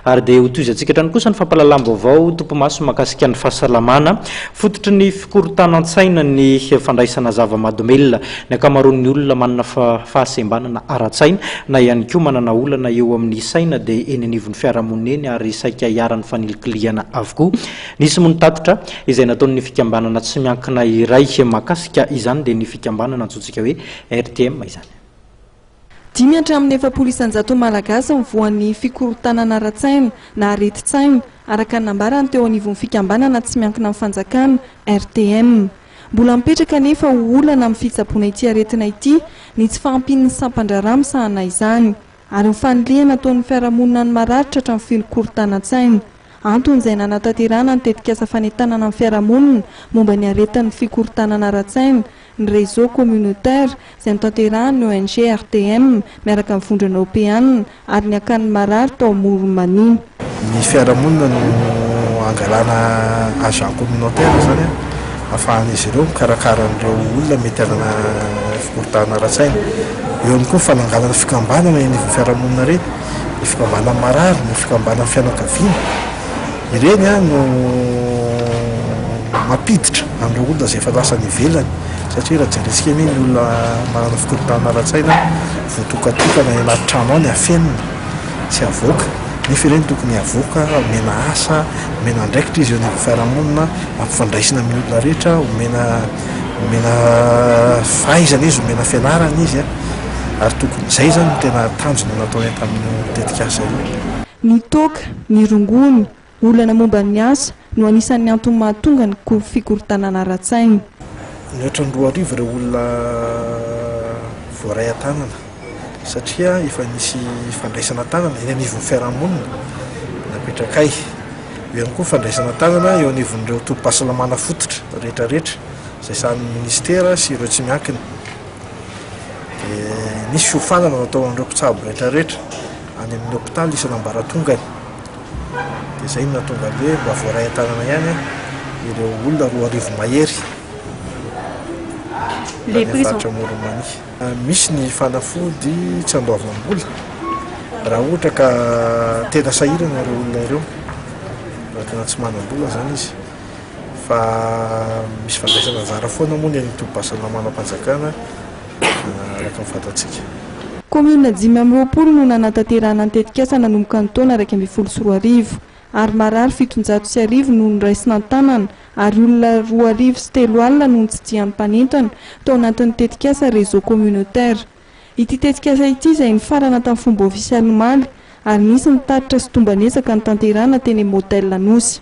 Ary dia hotohizantsika hatrany kosa ny fampahalalam-baovao topimaso mahakasika ny fahasalamana. Fototry ny fikorontanan-tsaina ny fandraisana zava-mahadomelina. Ny ankamaroan'ny olona manana fahasembanana ara-tsaina na ihany koa manana olana eo amin'ny saina dia eny anivon'ny fiarahamonina eny ary saika iharan'ny fanilikilihana avokoa. Nisy moa ny tatitra izay nataon'ny fikambanana tsy miankina iray mahakasika izany dia ny fikambanana antsointsika hoe RTM izany. Dimy hatramin'ny 40 isan-jaton'ny Malagasy no voan'ny fikorontanana ara-tsaina na aretin-tsaina, araka ny nambarany teo anivon'ny fikambanana tsy miankina amin'ny fanjakana, RTM. Mbola mipetraka anefa ho olana amin'ny fitsaboana ity aretina ity ny tsy fahampian'ny sampan-draharaha misahana izany, ary ny fanilihana ataon'ny fiarahamonina ny marary tratran'ny fikorontanan-tsaina. Antony izay nanatanterahana ny tetikasa fanentanana ny fiarahamonina momba ny aretin'ny fikorontanana ara-tsaina, ny Réseau communautaire, izay notanterahan'ny ONG RTM miaraka amin'ny Vondrona Eoropeanina ary ny Akanin'ny Marary tao Amoron'i Mania. Ny fiarahamonina no angalana agent communautaire izany ahafahan'izy ireo mikarakara an'ireo olona mety hanana fikorontanana ara-tsaina. Eo ihany koa ny fananganana fikambanana eny anivon'ny fiarahamonina ireny. Ny fikambanan'ny marary, ny fikambanan'ny fianakaviana, ireny no mampiditra an'ireo olona izay efa lasa any ivelany satria raha jerentsika anie ny olona manana fikorontanana ara-tsaina voatokatokana any anaty trano any afenina tsy avoaka nefa ireny tokony avoaka, omena asa, omena andraikitra izy eo anivon'ny fiarahamonina, ampifandraisina amin'ny olona rehetra, omena omena fahaizana izy, omena fianarana izy. Ary tokony izay izany no tena tanjona nataonay tamin'io tetikasa io. Ny toaka, ny rongony, olana momba ny asa no anisan'ny antony mahatonga ny fikorontanana ara-tsaina. Mihoatra ny 2000 ireo olona voaray an-tanana satria efa nisy fandraisana an-tanana eny anivon'ny fiarahamonina napetrakay. Eo ihany koa ny fandraisana an-tanana eo anivon'ireo tobim-pahasalamana fototra rehetrarehetra izay sahanin'ny minisitera sy ireo tsy miankina. Dia nisy fiofanana natao an'ireo mpitsabo rehetrarehetra any amin'ny hopitaly isan'ambaratongany. Dia izay no nahatonga ny hoe mba voaray an-tanana ihany ireo olona 2000 mahery tany amin'ny faritra Amoron'i Mania. Misy ny fanafody tsy andoavam-bola raha ohatra ka tena sahirana ireo olona ireo, raha tena tsy manam-bola izany izy. Fa misy fandraisana anjara foana moa ny an'ny tobim-pahasalamana-panjakana araka ny fantatsika. Kaominina 25 no nanatanterahana ny tetikasa nanomboka ny taona 2011 ary marary 1700 no noraisina an-tanana ary olona 3002 no notsidihan'ny mpanentana tao anatin'ny tetikasa Réseau communautaire. Ity tetikasa ity izay nifarana tamin'ny fomba ofisialy omaly ary nisy ny tatitra sy tomban'ezaka notanterahina teny amin'ny Motel Anosy.